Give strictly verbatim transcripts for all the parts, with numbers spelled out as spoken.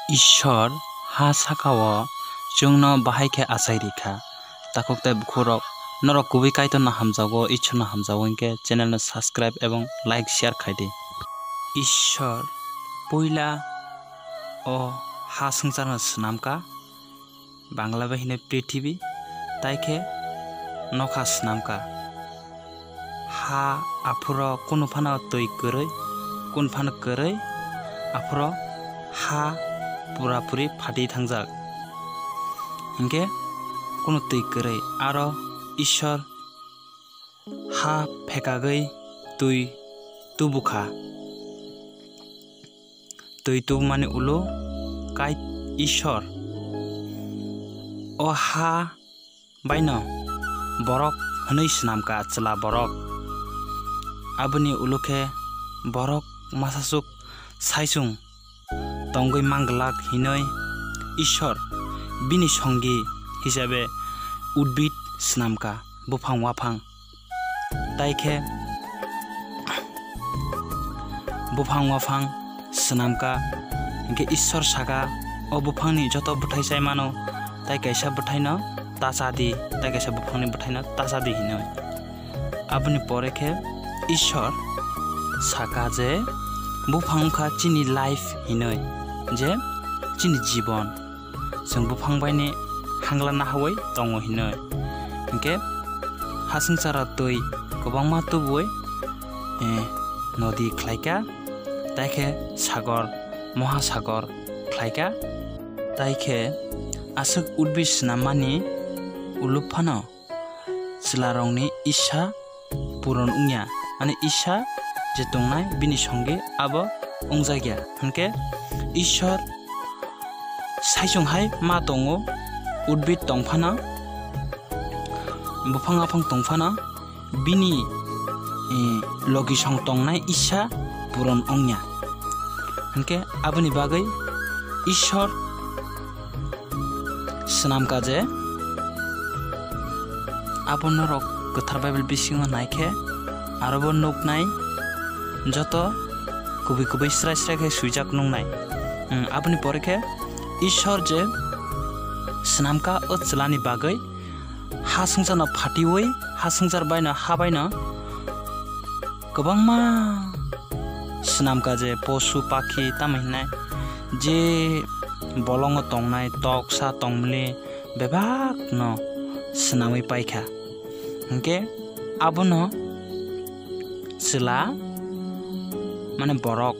Ishwar ha saka-o chwngno bahai khe achai rikha. Takhuk tei bukhurok, norok kubui Kaitorno hamjago, Ishwarno hamjago hinkhe channelno subscribe ebong like share khaidi. Ishwar puila o ha swngcharno swnamkha, Bangla bai hino prithibi, tai khe nokha swnamkha. Ha aphuro kunu phano twi kwrwi, kunu phano kwrwi, aphuro ha pura puri phati thangjak. Hinkhe kunu twi kwrwi, aro Ishwar ha phekagwi twi tubukha. Twi tubumani ulo Kait Ishwar o ha baino borok hwnwi swnamkha, chwla borok. Aboni ulo khe borok masasuk saichung tongwi manglak hinwi Ishwar bini songi hisabe udbid swnamkha, buphang waphang. Tai khe buphang waphang swnamkha, hinkhe Ishwar saka, "O buphangni joto bwthai chai mano, tai kaisa bwthaino ta cha di, tai kaisa buphangni bwthaino ta cha di," hinwi. Aboni pore khe Ishwar saka je, "Buphang wngkha chini life," hinwi, je chini jibon. Chwng buphang baini hangla nahaui tongo hinwi. Hinkhe ha swngcharo twi kwbangma tubuui, eh, nodi khlaikha, tai khe sagor, mohasagor khlaikha. Tai khe aswk udbid swnammani ulo phano chwlarokni isa puron wngya, mane isa je tongnai bini songi abo wngjakya. Hinkhe Ishwar saichung hai ma tongo, udbid tongphano, buphang aphang tongphano, bini, eh, logisong tongnai isa puron wngya. Hinkhe aboni bagwi Ishwar swnamkha je, abo norok Kwthar Bible bisingo naikhe arobo nuknai, joto kubui kubui srai srai khe swijak nuknai. Hmm, aboni pore khe Ishwar je swnamkha o chwlani bagwi, ha swngcharno phatiui, ha swngchar baino, ha baino kwbangma swnamkha je posu pakhi tamo hinai je bolongo tongnai toksa tongmili bebakno swnamwi paikha. Hinkhe abono chwla mane borok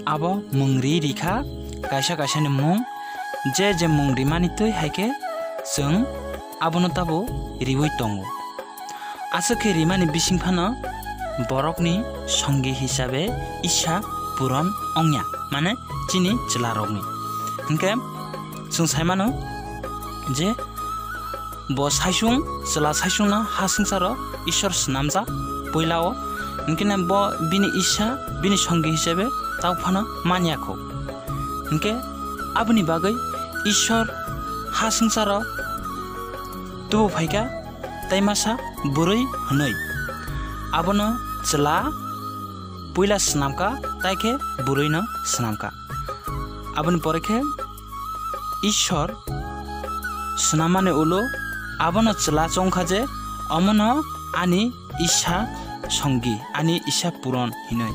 abo mung ri rikha, kaisa kaisani mung, je je mung rimani twi hai khe chwng abono tabo riui tongo. Aswk khe rimani bising phano borokni songi hisabe isa puron wngya, mane chini chwlarokni. Hinkhe chwng sai mano je bo saichung, chwla saichungno ha swngcharo Ishwar swnamjak puilao, hinkhe bo bini isa, bini songi hisabe tao phano manya kho. Hinkhe aboni bagwi Ishwar ha swngcharo tubu phaikha, tei masa bwrwi hwnwi. Abono chwla puila swnamkha, tai khe bwrwino swnamkha. Aboni pore khe Ishwar swnammani ulo abono chwla chongkha je, "Omono ani isa songi, ani isa puron," hinwi.